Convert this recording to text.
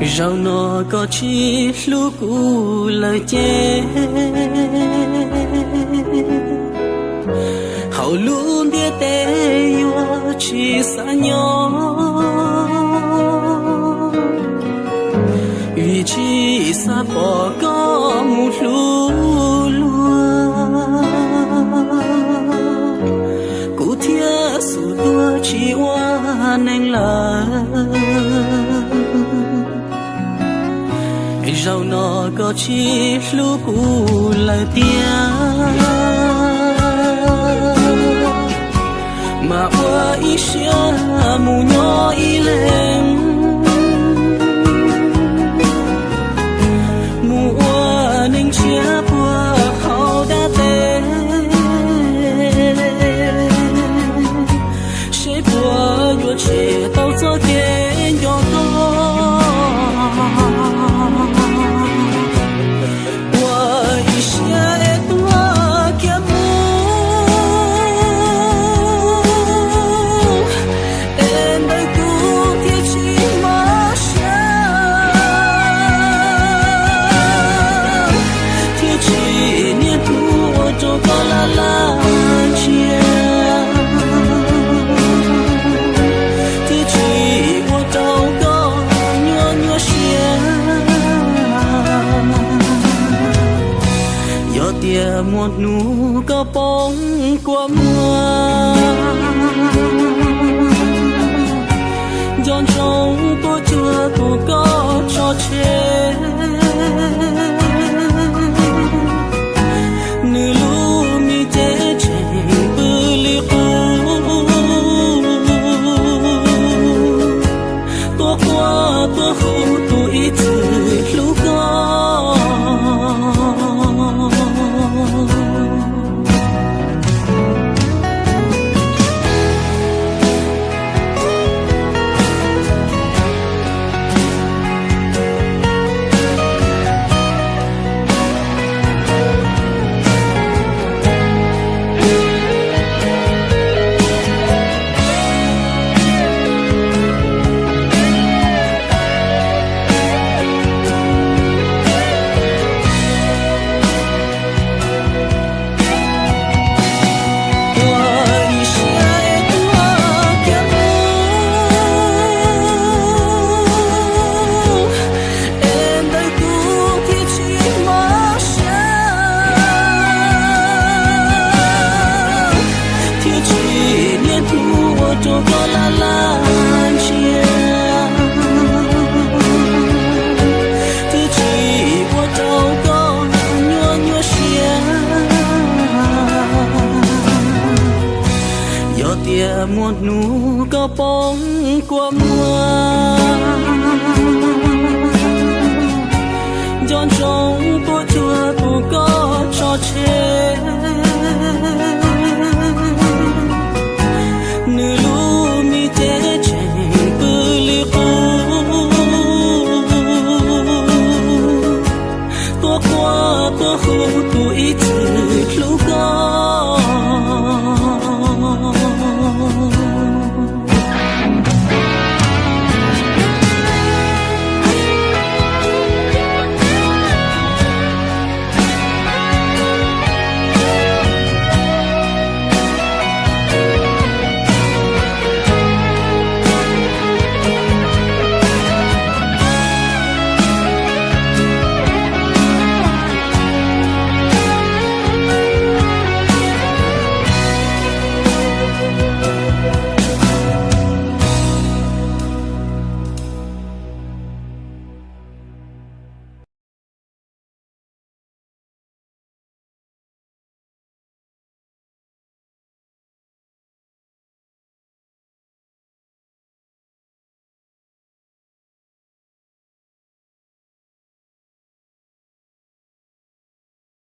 Zaum no koj tsis hlub kuv lawm ces, hauv lub ntiaj teb yuav tsis xav nyob, vim tsis xav pom koj mus hlub luag, kuv thiaj xub tuag tsis ua neeg lawm. Zaum no koj tsis hlub kuv lawm tiag, mas ua ib siab mus nyob ib leeg, mus ua neeg tshiab puag hauv dab teb, seb puas yuav tshem tau txoj kev nco koj. Ua ib siab es tuag kiag mus, es ntawm kuv thiaj tsis mob siab, thiaj tsis niaj hnub ua rau koj laj laj ntsia, thiaj tsis ua rau koj nyuaj nyuaj siab. Yog tias muaj hnub koj poob kua muag, nco ntsoov tuaj cuag tus koj tso tseg, nws lub me cev tseem pw li qub, tuaj quaj tuaj hu